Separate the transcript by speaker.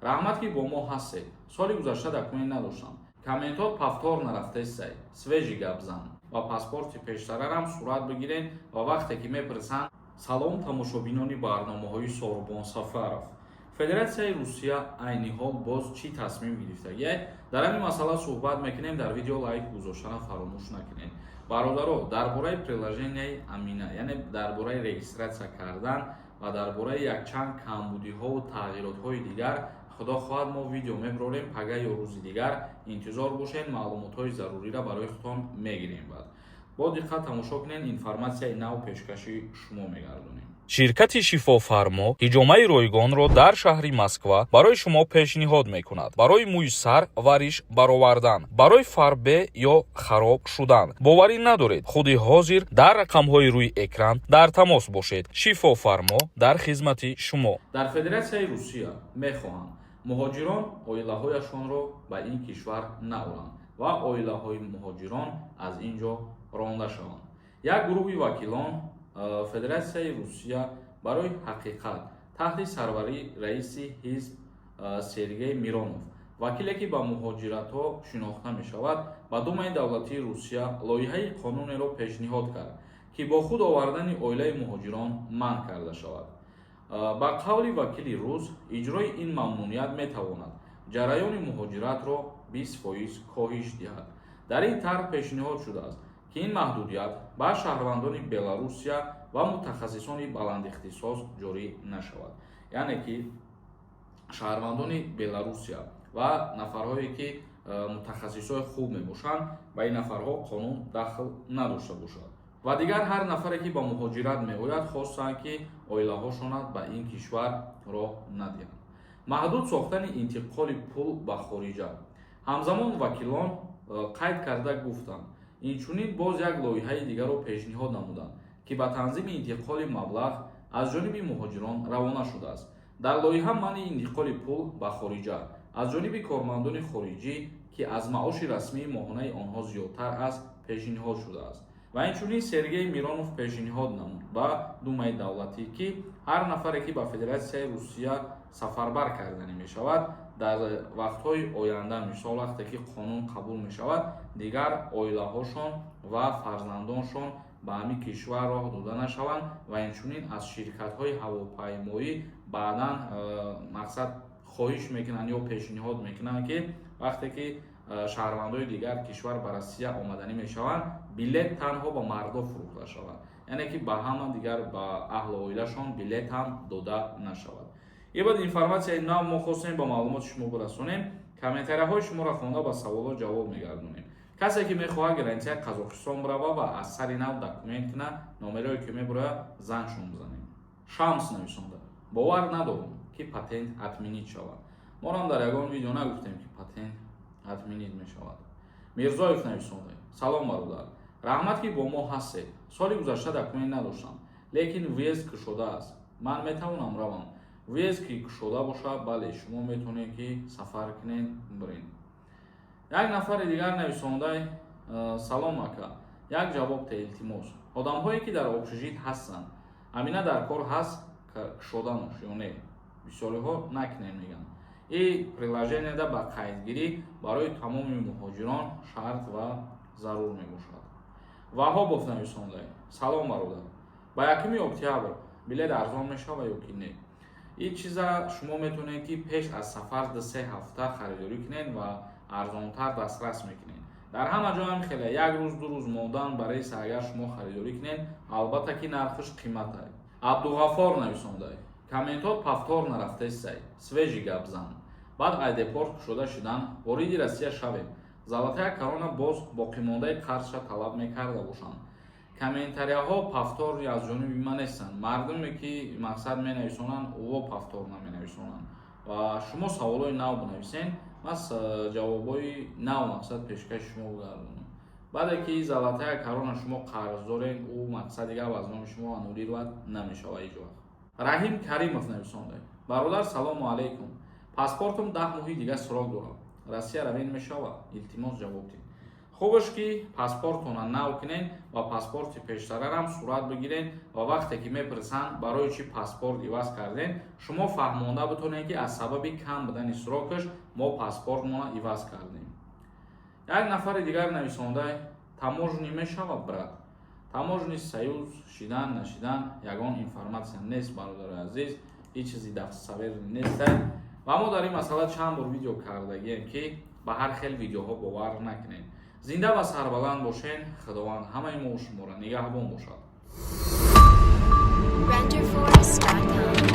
Speaker 1: Раҳмат, ки бо мо ҳастед. Соли гузашта документ надоштам. Комментот повтор нарафтесай, свежий гап зан ва паспорти пештарарам сурат бигирен. Ва вақте ки мепурсанд. Салом, тамошобинони барномаҳои Сорбон Сафаров. Федератсияи Русия айни ҳол боз чӣ тасмим гирифтагиай, дар ҳамин масъала суҳбат мекунем. Дар видео лайк гузоштана фаромӯш накунед, бародаро. Дар бораи приложенияи Амина, яъне дар бораи регистрация кардан ва дар бораи якчанд камбудиҳову тағйиротҳои дигар, худо хоҳад, мо видео мебарорем пага ё рӯзи дигар. Интизор бошед, маълумотҳои заруриро барои худтон мегирем. Баъд бо диққат тамошо кунед, информатсияи нав пешкаши шумо мегардонем.
Speaker 2: Ширкати «Шифофармо» ҳиҷомаи ройгонро дар шаҳри Москва барои шумо пешниҳод мекунад. Барои мӯи сар ва риш баровардан, барои фарбе ё хароб шудан. Боварӣ надоред? Худи ҳозир дар рақамҳои рӯи экран дар тамос бошед. «Шифофармо» дар хизмати шумо.
Speaker 1: Дар Федератсияи Русия мехоҳанд, муҳоҷирон оилаҳояшонро ба ин кишвар наоранд ва оилаҳои муҳоҷирон аз ин ҷо ронда шаванд. Як гурӯҳи вакилон Федератсияи Русия барои ҳақиқат таҳти сарварии раиси ҳизб Сергей Миронов, вакиле ки ба муҳоҷиратҳо шинохта мешавад, ба Думаи давлатии Русия лоиҳаи қонунеро пешниҳод кард, ки бо худ овардани оилаи муҳоҷирон манъ карда шавад. Ба қавли вакили рус, иҷрои ин мамнуният метавонад ҷараёни муҳоҷиратро 20% коҳиш диҳад. Дар ин тарҳ пешниҳод шудааст, ки ин маҳдудият ба шаҳрвандони Беларусия ва мутахассисони баландихтисос ҷорӣ нашавад, яъне ки шаҳрвандони Беларусия ва нафарҳое ки мутахассисҳои хуб мебошанд, ба ин нафарҳо қонун дахл надошта бошад. Ва дигар ҳар нафаре ки ба муҳоҷират меояд, хостанд, ки оилаҳошонат ба ин кишвар роҳ надиҳанд. Маҳдуд сохтани интиқоли пул ба хориҷа. Ҳамзамон вакилон қайд карда гуфтанд, инчунин боз як лоиҳаи дигарро пешниҳод намуданд, ки ба танзими интиқоли маблағ аз ҷониби муҳоҷирон равона шудааст. Дар лоиҳа манъи интиқоли пул ба хориҷа аз ҷониби кормандони хориҷӣ, ки аз маоши расмии моҳонаи онҳо зиёдтар аст, пешниҳод шудааст. Ва инчунин Сергей Миронов пешниҳод намуд ба Думаи давлатӣ, ки ҳар нафаре ки ба Федератсияи Русия сафарбар карданӣ мешавад, дар вақтҳои оянда, мисол вақте ки қонун қабул мешавад, дигар оилаҳошон ва фарзандоншон ба ҳамин кишвар роҳ дода нашаванд. Ва инчунин аз ширкатҳои ҳавопаймоӣ баъдан мақсад хоҳиш мекунанд ё пешниҳод мекунанд, ки вақте ки шаҳрвандои дигар кишвар ба Россия омаданӣ мешаванд, билет танҳо ба мардо фурӯхта шавад, яъне ки ба ҳама дигар, ба аҳлу оилашон билет ҳам дода нашавад. Ин баъд информатсияи нав мо хостем ба маълумоти шумо бирасонем. Комментарияҳои шуморо хонда, ба саволҳо ҷавоб мегардонем. Касе ки мехоҳад границаи Қазоқистон бирава ва аз сари нав документ кунад, номерое ки мебурояд, зангшон бизанем. Шамс нависонда: «Бовар надорам, ки патент отменить шавад». Морам дар ягон видео нагуфтем, ки патент отменить мешавад. Мирзоев нависонда: «Салом, бародар, раҳмат, ки бо мо ҳастед. Соли гузашта документ надоштам, лекин въезд кушода аст, ман метавонам равам?» Въезд ки кушода бошад, бале, шумо метавонед, ки сафар кунед, бирен. Як нафари дигар нависондай: «Салом, ака, як ҷавоб те, илтимос. Одамҳое ки дар общежит ҳастанд, Амина дар кор ҳаст кушоданаш ё не? Бисёриҳо накунем мегӯянд». И приложенияда ба қайдгирӣ барои тамоми муҳоҷирон шарт ва зарур мебошад. Ваҳобов нависонда: «Салом, бародар, ба 1 октябр билет арзон мешава ё ки не?» Ин чиза шумо метавонед, ки пеш аз сафар 2-3 ҳафта харидорӣ кунед ва арзонтар дастрас мекунед. Дар ҳама ҷо ҳам хеле як рӯз, 2 рӯз мондан ба рейс агар шумо харидорӣ кунед, албатта ки нархаш қимата. Абдуғаффор нависонда: «Комментот повтор нарафтесай, свежий гап зан. Баъд ай депорт кушода шудан вориди Россия шавем, Золотая корона боз боқимондаи қарзша талаб мекарда бошанд?» Комментарияҳо повтор аз ҷониби ман нестанд. Мардуме ки мақсад менависонанд, ӯво повтор наменависонанд. Ва шумо саволҳои нав бинависен, ман ҷавобҳои нав мақсад пешкаши шумо бигардонам. Баъде ки Золотая корона шумо қарз дорен, ӯ мақсади гап аз номи шумо аннулировать намешавад ҳеҷ вақт. Раҳим Каримов нависонда: «Бародар, салому алайкум, паспортум 10 моҳи дига срок дорам, Россия равен мешавад? Илтимос, ҷавоб диҳ». Хубаш, ки паспортона нав кунен ва паспорти пештарарам сурат бигирен ва вақте ки мепурсанд, барои чӣ паспорт иваз кардем, шумо фаҳмонда битонед, ки аз сабаби кам будани срокаш мо паспортмона иваз кардем. Як нафари дигар нависонда: «Таможня мешавад, брат?» Таможенный союз шидан нашидан ягон информация нест, бародари азиз, ҳеҷ чизи достоверный нест. Ва мо дар ин масъала чанд бор видео кардагием, ки ба ҳар хел видеоҳо бовар накунед. Зинда ва сарбаланд бошен, Худованд ҳамаи мо шуморо нигаҳбон бошад.
Speaker 3: Renderforest.com.